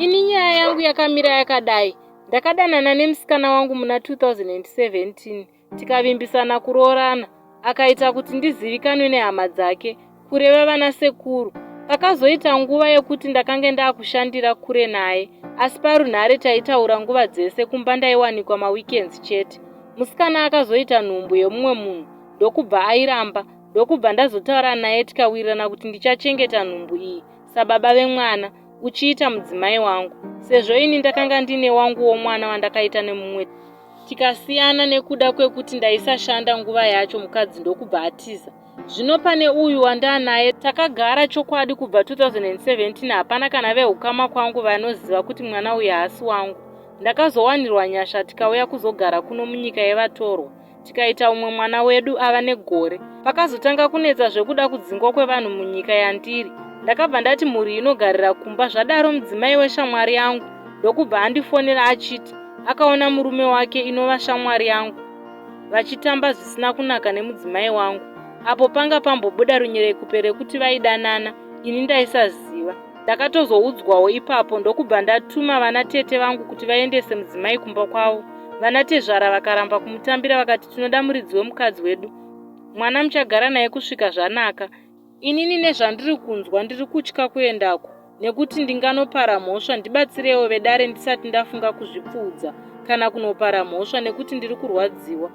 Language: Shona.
Ini nyaya yangu yakamira yakadai. Ndakadanana nemusikana wangu muna 2017 tikavimbisana kuroorana. Akaita kuti ndizivikanwe nehama dzake, kureva vana sekuru. Pakazoita nguva yekuti ndakange ndakushandira kure naye, asi parunhare taitaura nguva dzese kumba ndaiwanikwa maweekends chete. Musikana akazoita nhumbu yemumwe munhu ndokubva airamba ndokubva ndazotaura naye tikawirirana kuti ndichachengeta nhumbu iyi sababa vemwana uchiita mudzimai wangu sezvo ini ndakanga ndine wanguwo mwana wandakaita nemumwe tikasiyana nekuda kwekuti ndaisashanda nguva yacho mukadzi ndokubva atiza zvino pane uyu wandaanaye takagara chokwadi kubva 2017 hapana kana vehukama kwangu vanoziva kuti mwana uyu haasi wangu ndakazowanirwa nyasha tikauya kuzogara kuno munyika yevatorwa tikaita umwe mwana wedu ava negore. Pakazotanga kunetsa zvekuda kudzingwa kwevanhu munyika yandiri, ndakabva ndati mhuri inogarira kumba. Zvadaro mudzimai weshamwari yangu ndokubva andifonera achiti akaona murume wake inova shamwari yangu vachitamba zvisina kunaka nemudzimai wangu apo panga pambobuda runyerekupe rekuti vaidanana ini ndaisaziva. Ndakatozoudzwawo ipapo ndokubva ndatuma vana tete vangu kuti vaendese mudzimai kumba kwavo. Vana tezvara vakaramba kumutambira vakati tinoda muridzi wemukadzi wedu. Mwana muchagara naye kusvika zvanaka. Inini nezvandiri kunzwa ndiri kutya kuendako nekuti ndinganopara mhosva ndibatsirewo vedare ndisati ndafunga kuzvipfuudza kana kunopara mhosva nekuti ndiri kurwadziwa.